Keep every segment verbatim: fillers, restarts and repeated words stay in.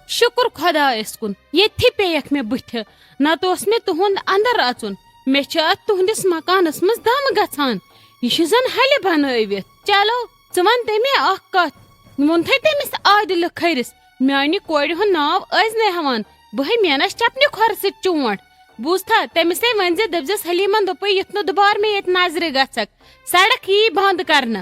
شُکُر خۄدایَس کُن، ییٚتھی پیٚیَکھ مےٚ بٕتھِ، نَتہٕ اوس مےٚ تُہُنٛد اَندَر اَژُن۔ مےٚ چھِ اَتھ تُہٕنٛدِس مکانَس منٛز دَم گژھان۔ یہِ چھُ زَن ہَلہِ بَنٲوِتھ۔ چلو، ژٕ وَن تٔمۍ اَکھ کَتھ۔ ووٚنتھَے تٔمِس عادِلہٕ کھٔرِس، میٛانہِ کورِ ہُنٛد ناو ٲسۍ نہٕ ہٮ۪وان۔ بہٕ ہے مینَس چَپنہِ کھۄرٕ سۭتۍ چونٛٹھ۔ بوٗزتھا، تٔمِس ہے ؤنۍ زِ، دٔپۍزٮ۪س، حلیٖمَن دوٚپُے، یُتھ نہٕ دُبارٕ مےٚ ییٚتہِ نظرِ گژھکھ۔ سڑک یی بنٛد کرنہٕ۔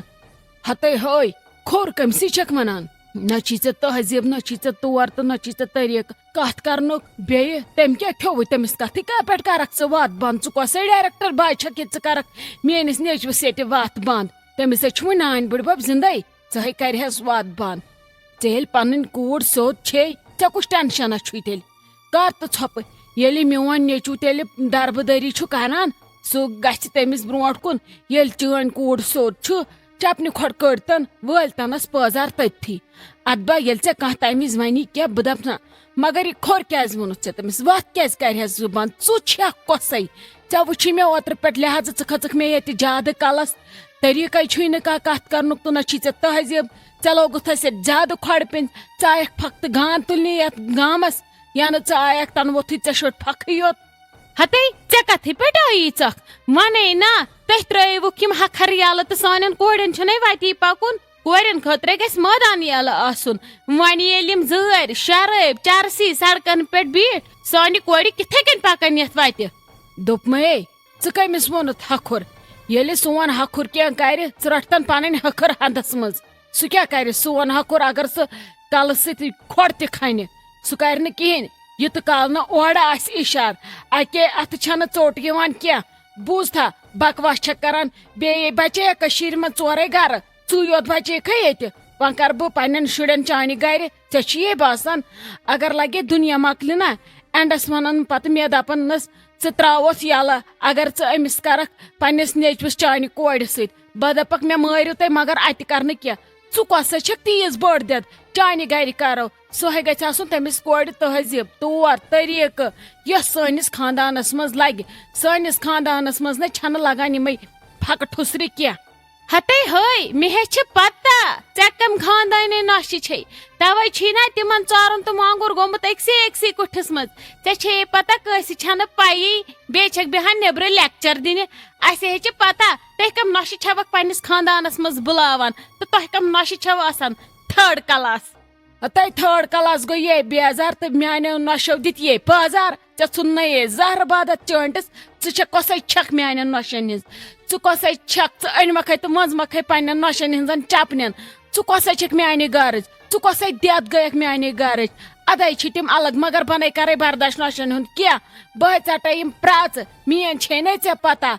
ہتے ہٲے، کھوٚر کٔمسٕے چھکھ ونان؟ نہ چھی ژےٚ تہذیب، نہ چھی ژےٚ تور تہٕ نہ چھی ژےٚ طریٖقہٕ کتھ کرنُک۔ بیٚیہِ تٔمۍ کیٛاہ کھیوٚوُے؟ تٔمِس کتھٕے کا پٮ۪ٹھ کرکھ ژٕ وتھ بنٛد؟ ژٕ کۄسٕے ڈایریکٹر باے چھکھ ییٚتہِ ژٕ کرکھ میٲنِس نیٚچوِس ییٚتہِ وتھ بنٛد؟ تٔمِس ہے چھُ وُنہِ نانۍ بٕڈبب زندے، ژٕ ہے کرِہٮ۪س وتھ بنٛد۔ ژےٚ ییٚلہِ پنٕنۍ کوٗر سیوٚد چھے، ژےٚ کُس ٹینشنا چھُے تیٚلہِ؟ کر تہٕ ژھۄپہٕ۔ ییٚلہِ میون نیٚچوٗ تیٚلہِ دربہٕ دٔری چھُ کران، سُہ گژھِ تٔمِس برونٛٹھ کُن۔ ییٚلہِ چٲنۍ کوٗر سیوٚد چھُ، چپنہِ کھۄڈ کٔڑتن، وٲلۍ تنس پٲزار تٔتھی۔ ادٕ با ییٚلہِ ژےٚ کانٛہہ تمہِ وِزِ ونی کینٛہہ، بہٕ دپہٕ نہ، مگر یہِ کھوٚر کیازِ ووٚنُتھ ژےٚ تٔمِس؟ وتھ کیازِ کرِہس زُبان؟ ژٕ چھکھ کۄسے؟ ژےٚ وُچھی مےٚ اوترٕ پٮ۪ٹھ لحاظہٕ، ژٕ کھٔژٕکھ مےٚ ییٚتہِ زیادٕ کلس۔ طریٖقے چھُے نہٕ کانٛہہ کتھ کرنُک تہٕ نہ چھی ژےٚ تہذیب۔ ژےٚ لوگُتھ اسہِ ییٚتہِ زیادٕ کھۄڈٕ پِنۍ۔ ژٕ آیکھ پھکھ تہٕ گان تُلنہِ یتھ گامس، یا نہٕ ژٕ آیکھ تنہٕ ووتھٕے ژےٚ شوٚٹ پھکھٕے یوت۔ ہتے، ژےٚ کتھٕے پٮ۪ٹھ آیی ژکھ؟ ونے نا، تُہۍ ترٲیوُکھ یِم ہکھر یلہٕ تہٕ سانٮ۪ن کورٮ۪ن چھُنے وتی پکُن۔ کورٮ۪ن خٲطرے گژھِ مٲدان یلہٕ آسُن۔ وۄنۍ ییٚلہِ یِم زٲرۍ، شرٲبۍ، چرسی سڑکن پٮ۪ٹھ بیٖٹھ، سانہِ کورِ کِتھے کٔنۍ پکن یتھ وتہِ؟ دوٚپمَے، ژٕ کٔمِس ووٚنُتھ ہکھُر؟ ییٚلہِ سون ہکھُر کینٛہہ کرِ، ژٕ رٹھ تن پنٕنۍ ہکھٕر ہندس منٛز۔ سُہ کیٛاہ کرِ سون ہکھُر اگر سُہ کلہٕ سۭتۍ کھۄڈ تہِ کھنہِ؟ سُہ کرِ نہٕ کِہینۍ، یہِ تہٕ کالہٕ نہٕ اورٕ آسہِ اِشارٕ۔ اکے اتھٕ چھنہٕ ژوٚٹ یِوان کینٛہہ۔ بوٗزتھا، بکواس چھکھ کران۔ بیٚیہِ بچے کٔشیٖرِ منٛز ژورے گرٕ، ژٕے یوت بچے کھے ییٚتہِ۔ وۄنۍ کرٕ بہٕ پننٮ۪ن شُرٮ۪ن چانہِ گرِ، ژےٚ چھُ یی باسان؟ اگر لگے دُنیا مۄکلہِ نا، اینڈس ونان پتہٕ مےٚ دپان نس، ژٕ تراوس یلہٕ، اگر ژٕ أمِس کرکھ پننِس نیٚچوِس چانہِ کورِ سۭتۍ۔ بہٕ دپکھ، مےٚ مٲرِو تُہۍ، مگر اتہِ کرنہٕ کینٛہہ۔ ژٕ کۄسے چھکھ تیٖژ بٔڑ دٮ۪د؟ چانہِ گرِ کرو۔ سُہ ہے گژھِ آسُن تٔمِس کورِ تہذیب، طور طریٖقہٕ، یۄس سٲنِس خاندانس منٛز لگہِ۔ سٲنِس خاندانس منٛز نہ چھنہٕ لگان یِمے پھکہٕ ٹھُسرِ کینٛہہ۔ ہتے ہٲے، مےٚ ہے چھِ پتہ، ژےٚ کم خاندانٕے نۄشہِ چھے۔ توے چھی نا تِمن ژارُن تہٕ مانگُر گوٚمُت أکسٕے أکسٕے کُٹھِس منٛز۔ ژےٚ چھے پتہ، کٲنٛسہِ چھنہٕ پَیی، بیٚیہِ چھکھ بیٚہان نیٚبرٕ لیکچر دِنہِ۔ اسہِ ہے چھِ پتہ، تُہۍ کم نۄشہِ چھوکھ پننِس خاندانس منٛز بُلاوان، تہٕ تۄہہِ کم نۄشہِ چھو آسان تھٲرڈ کلاس۔ تۄہہِ تھٲرڈ کلاس گوٚو یے بیزار تہٕ میانیو نۄشو دِتۍ یے پٲزار۔ ژےٚ ژھُن نَے یے زہرٕ باد اتھ چٲنٹِس۔ ژٕ چھکھ کۄسے چھکھ میانٮ۪ن نۄشن ہٕنٛز؟ ژٕ کۄسے چھکھ؟ ژٕ أنۍ مکھے تہٕ منٛز مکھے پننٮ۪ن نۄشن ہٕنٛزن چپنٮ۪ن۔ ژٕ کۄسے چھکھ میانہِ گرٕچ؟ ژٕ کۄسے دٮ۪د گٔیکھ میانہِ گرٕچ؟ ادے چھِ تِم الگ، مگر بنے کرے برداش نۄشن ہُنٛد کینٛہہ۔ بہٕ ہے ژٹے یِم پرٛاژٕ، میٲنۍ چھے نے ژےٚ پتہ۔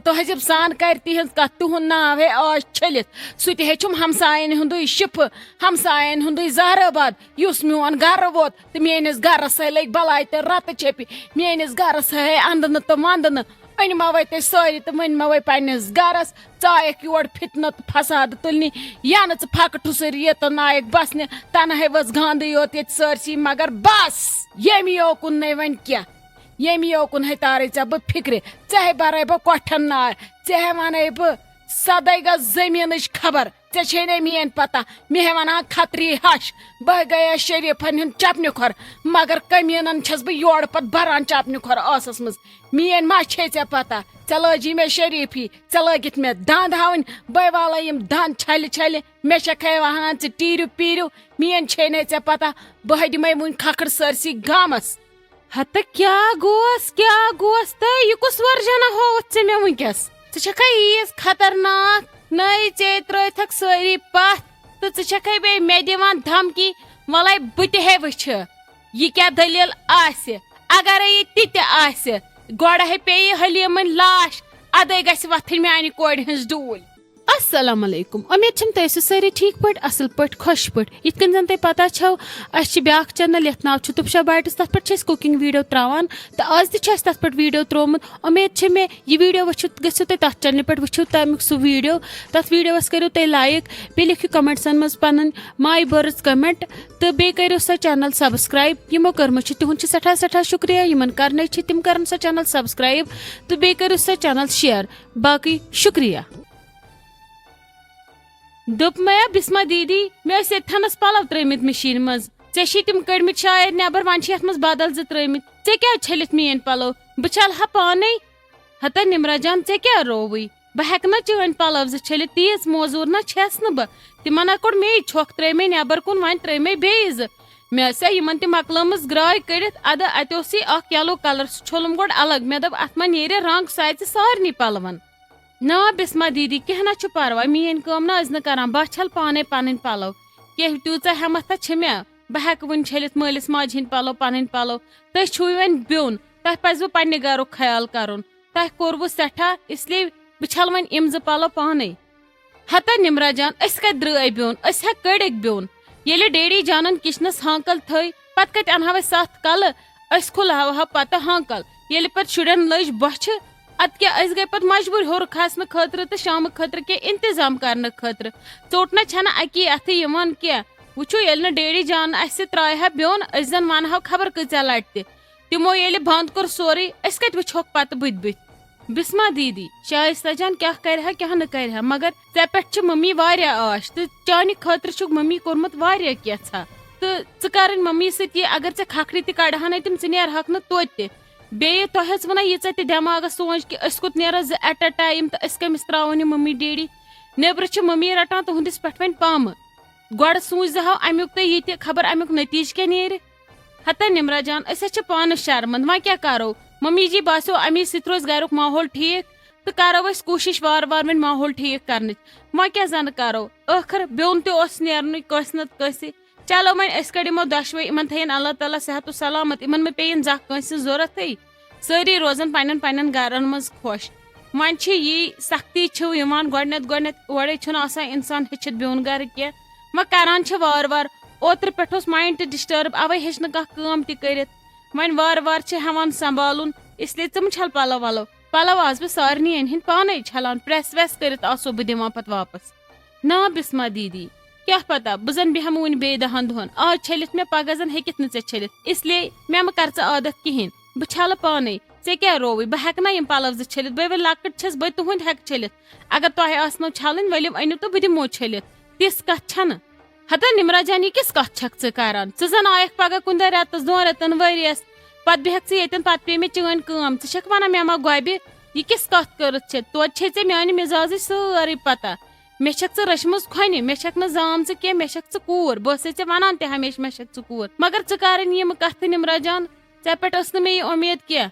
تہذیب سان کرِ تِہنٛز کتھ، تِہُنٛد ناو ہے آز چھٔلِتھ۔ سُہ تہِ ہے چھُم ہمساین ہُنٛدُے شِفہٕ، ہمساین ہُنٛدُے زہرٕ باد، یُس میون گرٕ ووت تہٕ میٲنِس گرس ہے لٔگۍ بلاے تہٕ رتہٕ چھپہِ۔ میٲنِس گرس ہے اندنہٕ تہٕ وندنہٕ۔ أنۍ ما وے تُہۍ سٲری تہٕ وۄنۍ ما وے پننِس گرس۔ ژایکھ یور فتنہٕ تہٕ فساد تُلنہِ، یا نہٕ ژٕ پھکہٕ ٹھُسٕر ییٚتن آیکھ بسنہِ۔ تنہٕ ہے ؤژھ گاندٕے یوت ییٚتہِ سٲرسٕے، مگر بس، ییٚمہِ یوکُن نے وۄنۍ کینٛہہ۔ ییٚمہِ یوکُن ہے تارے ژےٚ بہٕ فِکرِ، ژےٚ ہے برے بہٕ کۄٹھٮ۪ن نار، ژےٚ ہے ونے بہٕ سدے گژھ زٔمیٖنٕچ خبر۔ ژےٚ چھے نے میٲنۍ پتہ، مےٚ ہے ونان خطری ہش۔ بہٕ ہے گٔیس شریٖفن ہُنٛد چپنہِ کھۄر، مگر کٔمیٖنن چھس بہٕ یورٕ پتہٕ بران چپنہِ کھۄر ٲسس منٛز۔ میٲنۍ ما چھے ژےٚ پتہ؟ ژےٚ لٲجی مےٚ شریٖفی، ژےٚ لٲگِتھ مےٚ دند ہاوٕنۍ۔ بہٕ ہے والے یِم دند چھلہِ چھلہِ، مےٚ چھکھ ہے وہان ژٕ ٹیٖرِو پیٖرِو۔ میٲنۍ چھے نے ژےٚ پتہ، بہٕ ہے دِمے وُنہِ کھکھٕر سٲرسٕے گامس۔ ہتہٕ کیٛاہ گوس، کیٛاہ گوس تہٕ یہِ کُس ورجنا ہووُتھ ژےٚ مےٚ وٕنکیٚس؟ ژٕ چھکھا ییٖژ خطرناک؟ نٔے ژے ترٲوتھکھ سٲری پتھ تہٕ ژٕ چھکھے بیٚیہِ مےٚ دِوان دھمکی۔ وَلَے بہٕ تہِ ہے وٕچھِ یہِ کیٛاہ دٔلیٖل آسہِ۔ اگرے یہِ تہِ تہِ آسہِ، گۄڈٕ ہے پیٚیہِ حلیٖمٕنۍ لاش، ادے گژھِ وۄتھٕنۍ میانہِ کورِ ہٕنٛز ڈوٗلۍ۔ السلام علیکم، امید چھم تُہۍ ٲسِو سٲری ٹھیٖک پٲٹھۍ، اصل پٲٹھۍ، خۄش پٲٹھۍ۔ یِتھ کٔنۍ زن تۄہہِ پتہ چھو، اسہِ چھِ بیٛاکھ channel، یتھ ناو چھُ تُپشا بایٹس، تتھ پٮ۪ٹھ چھِ أسۍ cooking video تراوان، تہٕ آز تہِ چھُ اسہِ تتھ پٮ۪ٹھ video ترٛوومُت۔ امید چھِ مےٚ یہِ video وٕچھِتھ گٔژھِو تُہۍ تتھ channelہِ پٮ۪ٹھ وٕچھِو تمیُک سُہ video، تتھ videoس کٔرِو تُہۍ like، بیٚیہِ لیکھِو commentسن منٛز پنٕنۍ my words comment، تہٕ بیٚیہِ کٔرِو سۄ channel subscribe۔ یِمو کٔرمٕژ چھِ، تِہُنٛد چھُ سٮ۪ٹھاہ سٮ۪ٹھاہ شُکریہ، یِمن کرنٕے چھِ، تِم کرن سۄ channel subscribe، تہٕ بیٚیہِ کٔرِو سۄ channel share۔ باقٕے شُکریہ۔ دوٚپمَے بسمہ دیدی، مےٚ ٲسۍ ییٚتہِ تھَنَس پَلَو ترٛٲومٕتۍ مِشیٖنہِ منٛز۔ ژےٚ چھی تِم کٔڑمٕتۍ شاید نٮ۪بر، وۄنۍ چھِ یتھ منٛز بدل زٕ ترٲومٕتۍ۔ ژےٚ کیٛازِ چھٔلِتھ میٲنۍ پلو؟ بہٕ چھلہٕ ہا پانے۔ ہتا نِمرا جان، ژےٚ کیٛاہ رووٕے؟ بہٕ ہٮ۪کہٕ نا چٲنۍ پلو زٕ چھٔلِتھ؟ تیٖژ موزوٗر نا چھَس نہٕ بہٕ۔ تِمن ہا کوٚڑ مے چھۄکھ، ترٲے مے نٮ۪بر کُن، وۄنۍ ترٲے مے بیٚیہِ زٕ۔ مےٚ ٲسیا یِمن تہِ مۄکلٲمٕژ گراے کٔڑِتھ؟ ادٕ اتہِ اوسُے اکھ یلو کلر، سُہ چھوٚلُم گۄڈٕ الگ۔ مےٚ دوٚپ، اتھ ما نیرِ رنگ، سُہ اژِ سارنٕے پلون۔ نا بسما دیدی، کینٛہہ نہ چھُ پرواے، میٲنۍ کٲم نہ ٲسۍ نہٕ کران، بہٕ چھل پانے پنٕنۍ پلو۔ کینٛہہ تیٖژاہ ہٮ۪متھ چھِ مےٚ، بہٕ ہٮ۪کہٕ وُنہِ چھٔلِتھ مٲلِس ماجہِ ہٕنٛدۍ پلو، پنٕنۍ پلو۔ تُہۍ چھِو وۄنۍ بیوٚن، تۄہہِ پزِوٕ پننہِ گرُک خیال کرُن۔ تۄہہِ کوٚروٕ سٮ۪ٹھاہ، اس لیے بہٕ چھلہٕ وۄنۍ یِم زٕ پلو پانے۔ ہتا نمرا جان، أسۍ کتہِ درٛٲے بیوٚن؟ أسۍ ہا کٔڑِکھ بیوٚن۔ ییٚلہِ ڈیڈی جانن کچنس ہانکل تھٲے، پتہٕ کتہِ انہو أسۍ ستھ کلہٕ؟ أسۍ کھُلاوہو پتہٕ ہانکل۔ ییٚلہِ پتہٕ شُرٮ۪ن لٔج بۄچھِ، ادٕ کیٛاہ، أسۍ گٔے پتہٕ مجبوٗر ہیوٚر کھسنہٕ خٲطرٕ تہٕ شامہٕ خٲطرٕ کینٛہہ انتظام کرنہٕ خٲطرٕ۔ ژوٚٹ نہ چھنہٕ اکی اتھٕ یِوان کینٛہہ۔ وٕچھِو، ییٚلہِ نہٕ ڈیڈی جان اسہِ سۭتۍ ترٛایہِ ہا بیوٚن، أسۍ زن ونہو خبر کۭژاہ لٹہِ تہِ۔ تِمو ییٚلہِ بند کوٚر سورُے، أسۍ کتہِ وٕچھہوکھ پتہٕ بٕتھِ بٕتھِ؟ بسما دیدی، شایستہ جان کیٛاہ کرِ ہا، کیٛاہ نہٕ کرِ ہا، مگر ژےٚ پٮ۪ٹھ چھِ مٔمی واریاہ آش تہٕ چانہِ خٲطرٕ چھُکھ مٔمی کوٚرمُت واریاہ کینٛژھا۔ تہٕ ژٕ کرٕنۍ مٔمی سۭتۍ یہِ، اگر ژےٚ کھکھرِ تہِ کڑہانَے تِم، ژٕ نیرہکھ نہٕ توتہِ تہِ۔ بیٚیہِ تۄہہِ ٲس وَنان ییٖژاہ تہِ دٮ۪ماغس سونٛچ کہِ أسۍ کوٚت نیرو زٕ at a time تہٕ أسۍ کٔمِس ترٛاوون یہِ مٔمی ڈیڈی؟ نیٚبرٕ چھِ مٔمی رٹان تُہنٛدِس پٮ۪ٹھ وۄنۍ پامہٕ۔ گۄڈٕ سوٗنٛچزِہو اَمیُک تہٕ یہِ تہِ، خبر اَمیُک نتیٖجہٕ کیٛاہ نیرِ۔ ہتا نمرا جان، أسۍ حظ چھِ پانہٕ شرمند، وۄنۍ کیٛاہ کرو؟ ممی جی باسیو اَمی سۭتۍ روزِ گرُک ماحول ٹھیٖک، تہٕ کرو أسۍ کوٗشش وارٕ وارٕ وۄنۍ ماحول ٹھیٖک کرنٕچ۔ وۄنۍ کیٛاہ زنہٕ کرو؟ ٲخٕر بیوٚن تہِ اوس نیرنُے کٲنٛسہِ نتہٕ کٲنٛسہِ۔ چلو وۄنۍ أسۍ کڑ یِمو دۄشوے، یِمن تھٲیِن اللہ تعالیٰ صحت و سلامت، یِمن مہ پیٚیِن زانٛہہ کٲنٛسہِ ہٕنٛز ضروٗرتھٕے۔ سٲری روزن پننٮ۪ن پننٮ۪ن گرن منٛز خۄش۔ وۄنۍ چھِ یی سختی چھِو یِوان، گۄڈٕنٮ۪تھ گۄڈٕنٮ۪تھ اورَے چھُنہٕ آسان انسان ہیٚچھِتھ بیوٚن گرٕ کینٛہہ۔ وۄنۍ کران چھِ وارٕ وارٕ۔ اوترٕ پٮ۪ٹھ اوس mind disturb، اوے ہیٚچھ نہٕ کانٛہہ کٲم تہِ کٔرِتھ۔ وۄنۍ وارٕ وارٕ چھِ ہٮ۪وان سنبھالُن، اس لیے ژٕ مہٕ چھل پلو ولو۔ پلو آسہٕ بہٕ سارنٕے ہٕنٛدۍ پانَے چھلان، press ویس کٔرِتھ آسو بہٕ دِوان پتہٕ واپس۔ نا بسما دیدی، کیٛاہ پتہ، بہٕ زن بیٚہمہٕ وُنہِ بیٚیہِ دَہن دۄہن۔ آز چھٔلِتھ مےٚ، پگاہ زن ہیٚکِتھ نہٕ ژےٚ چھٔلِتھ، اس لیے مےٚ مہ کر ژٕ عادت کِہیٖنۍ۔ بہٕ چھلہٕ پانے، ژےٚ کیٛاہ رووُے؟ بہٕ ہٮ۪کہٕ نا یِم پلو زٕ چھٔلِتھ؟ بہٕ ہے وۄنۍ لۄکٕٹ چھَس، بہٕ تُہُنٛد ہٮ۪کہٕ چھٔلِتھ۔ اگر تۄہہِ آسنو چھلٕنۍ، ؤلِو أنِو تہٕ بہٕ دِمو چھٔلِتھ۔ تِژھ کتھ چھنہٕ۔ ہتا نمرا جان، یہِ کِژھ کتھ چھکھ ژٕ کران؟ ژٕ زن آیکھ پگاہ کُنہِ دۄہ رٮ۪تس، دۄن رٮ۪تن، ؤریس، پتہٕ بیہکھ ژٕ ییٚتٮ۪ن، پتہٕ پیٚیہِ مےٚ چٲنۍ کٲم۔ ژٕ چھکھ ونان مےٚ ما گۄبہِ؟ یہِ کِژھ کتھ کٔرٕتھ چھےٚ؟ توتہِ چھے ژےٚ میانہِ مزازٕچ سٲرٕے پتہ۔ مےٚ چھکھ ژٕ رٔچھمٕژ کھۄنہِ، مےٚ چھکھ نہٕ زامژٕ کینٛہہ، مےٚ چھکھ ژٕ کوٗر۔ بہٕ ٲسے ژےٚ ونان تہِ ہمیشہِ، مےٚ چھکھ ژٕ کوٗر۔ مگر ژٕ کرٕنۍ یِم کتھٕ نمرا جان، ژےٚ پٮ۪ٹھ ٲس نہٕ مےٚ یہِ اُمید کینٛہہ۔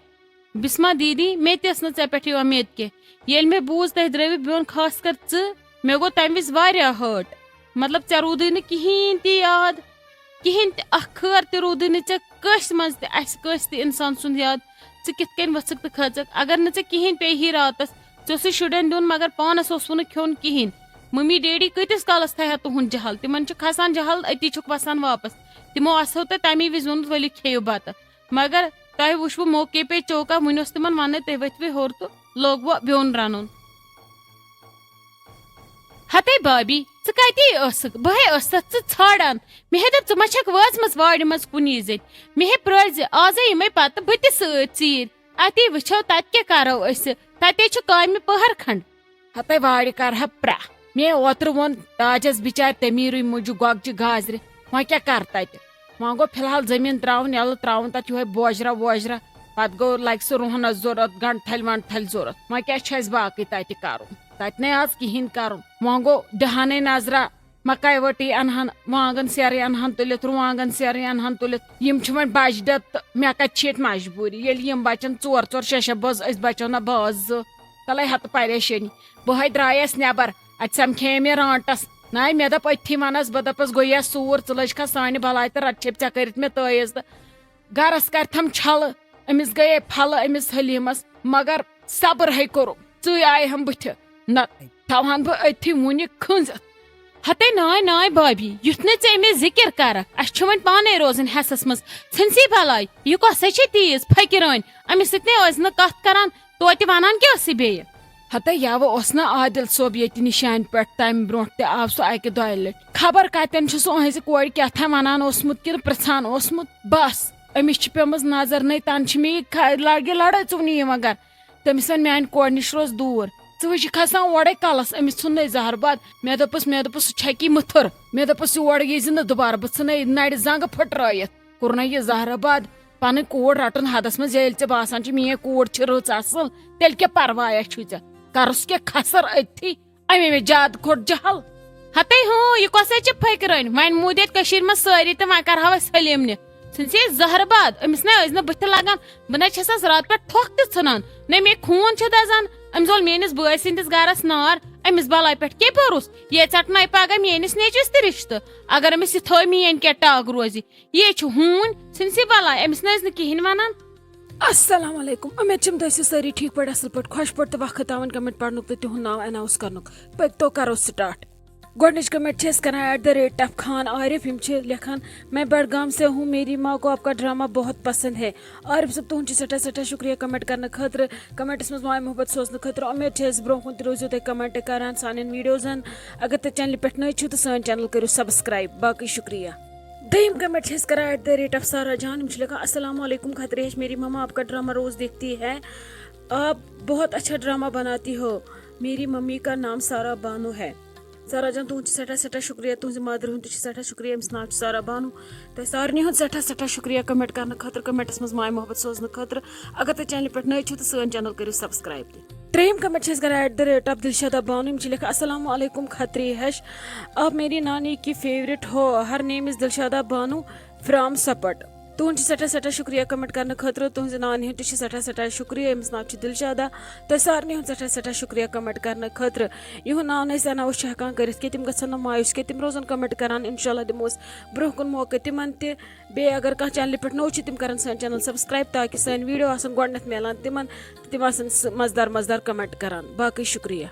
بسما دیدی، مےٚ تہِ ٲس نہٕ ژےٚ پٮ۪ٹھ یہِ اُمید کینٛہہ۔ ییٚلہِ مےٚ بوٗز تۄہہِ درٲوِو بیوٚن، خاص کر ژٕ، مےٚ گوٚو تمہِ وِزِ واریاہ hurt۔ مطلب، ژےٚ روٗدُے نہٕ کِہیٖنۍ تہِ یاد، کِہیٖنۍ تہِ اکھ خٲر تہِ روٗدُے نہٕ ژےٚ کٲنٛسہِ منٛز تہِ، اسہِ کٲنٛسہِ تہِ انسان سُنٛد یاد۔ ژٕ کِتھ کٔنۍ ؤژھٕکھ تہٕ کھٔژٕکھ؟ اگر نہٕ ژےٚ کِہیٖنۍ پیٚیہِ ہی راتس، ژےٚ اوسُے شُرٮ۪ن دیُن، مگر پانس اوسوٕ نہٕ کھیوٚن کِہیٖنۍ۔ ممی ڈیڈی کۭتِس کالس تھایہِ ہا تُہُنٛد جہل؟ تِمن چھُ کھسان جہل، أتی چھُکھ وسان واپس۔ تِمو آسہو تۄہہِ تمی وِزِ ووٚنمُت، ؤلِو کھیٚیِو بتہٕ۔ مگر تۄہہِ وُچھوٕ موقعے پے چوکا، وُنہِ اوس تِمن وننَے، تُہۍ ؤتھِوٕے ہیوٚر تہٕ لوگوٕ بیوٚن رنُن۔ ہتے بابی، ژٕ کتے ٲسٕکھ؟ بہٕ ہے ٲسَتھ ژٕ ژھانڈان۔ مےٚ ہے دوٚپ، ژٕ ما چھکھ وٲژمٕژ وارِ منٛز کُنی زٔنۍ؟ مےٚ ہے پرٛٲرۍ زِ، آزے یِمے پتہٕ بہٕ تہِ سۭتۍ ژیٖرۍ۔ اتی وٕچھو، تتہِ کیٛاہ کرو أسۍ؟ تتے چھُ کامہِ پٔہر کھنڈ۔ ہتے وارِ کرٕ ہا پرٛاہ۔ مےٚ اوترٕ ووٚن تاجس بِچارِ تمیٖرٕے موٗجوٗب گۄگجہِ گازرِ۔ وۄنۍ کیٛاہ کرٕ تتہِ؟ وۄنۍ گوٚو فی الحال زٔمیٖن ترٛاوُن یَلہٕ، ترٛاوُن تتھ یِہوٚے بوجرا ووجرا۔ پتہٕ گوٚو، لگہِ سُہ رُہنس ضوٚرتھ، گنڈٕ تھلہِ ونڈٕ تھلہِ ضوٚرتھ۔ وۄنۍ کیٛاہ چھُ اَسہِ باقٕے تتہِ کرُن؟ تتہِ نے آز کِہیٖنۍ کرُن۔ وۄنۍ گوٚو دِہانٕے نظرا، مکاے ؤٹی انہن، وانگن سیرٕے انہن تُلِتھ، رُوانگن سیرٕے انہن تُلِتھ۔ یِم چھِ وۄنۍ بجہِ دت تہٕ مےٚ کتہِ چھِ ییٚتہِ مجبوٗری، ییٚلہِ یِم بچن ژور ژور شےٚ شےٚ بٲژ، أسۍ بچو نہ بٲژ زٕ۔ تلے ہتہٕ پریشٲنی۔ بہٕ ہے درٛایس نٮ۪بر، اتہِ سمکھے مےٚ رانٹس۔ ناے، مےٚ دوٚپ أتھی ونس، بہٕ دپس، گوٚیا سوٗر، ژٕ لٔج کھا سانہِ بلاے تہٕ رٹہِ چھے ژےٚ کٔرِتھ مےٚ تٲیٖز تہٕ گرس کرتھم چھلہٕ۔ أمِس گٔیے پھلہٕ، أمِس حلیمس، مگر صبر ہے کوٚرُم، ژٕے آیہِ ہم بٕتھِ۔ نہ تھاوہن بہٕ أتھی وُنہِ کھٔنزِتھ۔ ہتے ناے ناے بابی، یُتھ نہٕ ژےٚ أمِس ذِکِر کرکھ، اسہِ چھُ وۄنۍ پانے روزُن حیسس منٛز۔ ژھٕنسی بلاے، یہِ کۄسے چھے تیٖژ فقیرٲنۍ؟ أمِس سۭتۍ نے ٲسۍ نہٕ کتھ کران، توتہِ ونان کیٛاہ ٲسٕے بیٚیہِ؟ ہتے یوٕ اوس نہ عادل صٲب ییٚتہِ نِشانہِ پٮ۪ٹھ، تمہِ برونٛٹھ تہِ آو سُہ اکہِ دۄیہِ لٹہِ۔ خبر کتٮ۪ن چھُ سُہ أہنٛزِ کورِ کیٛاہ تام ونان اوسمُت کِنہٕ پرژھان اوسمُت۔ بس، أمِس چھِ پیمٕژ نظر نے، تنہٕ چھِ مےٚ یہِ کھا-، لڑ-، یہِ لڑٲے ژُونہِ یِوان گرٕ۔ تٔمِس وَنہِ میانہِ کورِ نِش روز دوٗر۔ ژٕ وٕچھ، یہِ کھسان اورے کلس، أمِس ژھُن نَے زہر باد۔ مےٚ دوٚپُس، مےٚ دوٚپُس، سُہ چھَکی مٕتھٕر۔ مےٚ دوٚپُس، یور یی زِ نہٕ دُبارٕ، بہٕ ژھٕنے نرِ زنٛگہٕ پھٕٹرٲیِتھ۔ کوٚرنَے یہِ زہرٕ باد۔ پنٕنۍ کوٗر رٹُن حدس منٛز، ییٚلہِ ژےٚ باسان چھُ، میٲنۍ کوٗر چھِ رٕژ اصل، تیٚلہِ کیٛاہ پروایا چھُے ژےٚ؟ کرُس کیٛاہ کھسر أتھی؟ اَمے مےٚ زیادٕ کھوٚت جہل۔ ہتے ہو، یہِ کۄسے چھِ پھٔکرٲنۍ؟ وۄنۍ موٗدۍ ییٚتہِ کٔشیٖرِ منٛز سٲری تہٕ وۄنۍ کرہاو أسۍ سلیم نہِ۔ ژھٕنۍ سے یہِ زہرٕ باد، أمِس نے ٲسۍ نہٕ بٕتھِ لگان۔ بہٕ نے چھسس راتہٕ پٮ۪ٹھ ٹھۄکھ تہِ ژھٕنان۔ نے مےٚ خوٗن چھُ دزان، أمۍ زول میٲنِس بٲے سٕنٛدِس گرس نار۔ أمِس بلاے پٮ۪ٹھ کیٛاہ پیوٚرُس؟ یے ژٹناے پگاہ میٲنِس نیٚچوِس تہِ رشتہٕ، اگر أمِس یہِ تھٲو میٲنۍ کیٛاہ ٹاک روزِ۔ یے چھُ ہوٗنۍ، ژھٕنۍ سے بلاے، أمِس نے ٲسۍ نہٕ کِہیٖنۍ ونان۔ السلام علیکم، امید چھم تُہۍ ٲسِو سٲری ٹھیٖک پٲٹھۍ، اصل پٲٹھۍ، خۄش پٲٹھۍ تہٕ وقت تاوان کمنٹ پرنُک تہٕ تِہُنٛد ناو اناؤنس کرنُک۔ پٔکۍ تو کرو سٹارٹ۔ گۄڈٕنِچ کمنٹ چھِ أسۍ کران at the rate tough Khan Arif, یِم چھِ لیکھان، میں بڈگام سے ہوں، میری ماں کو آپ کا ڈرامہ بہت پسند ہے۔ عارف صٲب، تُہُنٛد چھُ سٮ۪ٹھاہ سٮ۪ٹھاہ شُکریہ کمنٹ کرنہٕ خٲطرٕ، کمنٹس منٛز ماے محبت سوزنہٕ خٲطرٕ۔ امید چھِ أسۍ برونٛہہ کُن تہِ روٗزِو تُہۍ کمنٹ کران سانٮ۪ن ویڈیوزن۔ اگر تُہۍ چینلہِ پٮ۪ٹھ نٔوۍ چھِو تہٕ سٲنۍ چینل کٔرِو سبسکرایب۔ باقٕے شُکریہ۔ دوٚیِم کمنٹ چھِ أسۍ کران ایٹ د ریٹ آف سارا جان۔ یِم چھِ لیکھان، السلام علیکم خطرے ہش، میری مما آپ کا ڈرامہ روز دیکھتی ہے، آپ بہت اچھا ڈرامہ بناتی ہو، میری ممی کا نام سارا بانو ہے۔ سارا جان، تُہُنٛد چھُ سٮ۪ٹھاہ سٮ۪ٹھاہ شُکریہ، تُہٕنٛزِ مدرِ ہُنٛد تہِ چھُ سٮ۪ٹھاہ شُکریہ، أمِس ناو چھُ سارا بانو۔ تۄہہِ سارنٕے ہُنٛد سٮ۪ٹھاہ سٮ۪ٹھاہ شُکریہ کمنٹ کرنہٕ خٲطرٕ، کمنٹس منٛز ماے محبت سوزنہٕ خٲطرٕ۔ اگر تُہۍ چینلہِ پٮ۪ٹھ نٔوۍ چھِو تہٕ سٲنۍ چینل کٔرِو سبسکرایب تہِ۔ ترٛیٚیِم کمنٹ چھِ أسۍ کران ایٹ د ریٹ آف دلشادہ بانو۔ یِم چھِ لیکھان، السلام علیکم خطری ہش، آپ میری نانی کی فیورٹ ہو، ہر نیم از دلشادہ بانو فرام سپٹ۔ تُہُنٛد چھُ سٮ۪ٹھاہ سٮ۪ٹھاہ شُکریہ کمنٹ کرنہٕ خٲطرٕ، تُہٕنٛزِ نانہِ ہُنٛد تہِ چھُ سٮ۪ٹھاہ سٮ۪ٹھاہ شُکریہ، أمِس ناو چھُ دلشادہ۔ تۄہہِ سارنٕے ہُنٛد سٮ۪ٹھاہ سٮ۪ٹھاہ شُکریہ کمنٹ کرنہٕ خٲطرٕ۔ یِہُنٛد ناو نہٕ أسۍ اناؤنس چھِ ہٮ۪کان کٔرِتھ کینٛہہ، تِم گژھن نہٕ مایوس کینٛہہ، تِم روزن کمنٹ کران، انشاءاللہ دِمو أسۍ برونٛہہ کُن موقعہٕ تِمن تہِ۔ بیٚیہِ اگر کانٛہہ چینلہِ پٮ۪ٹھ نوٚو چھُ، تِم کرن سٲنۍ چینل سبسکرایب، تاکہِ سٲنۍ ویڈیو آسن گۄڈٕنٮ۪تھ میلان تِمن تہٕ تِم آسن سُہ مزٕدار مزٕدار کمنٹ کران۔ باقٕے شُکریہ۔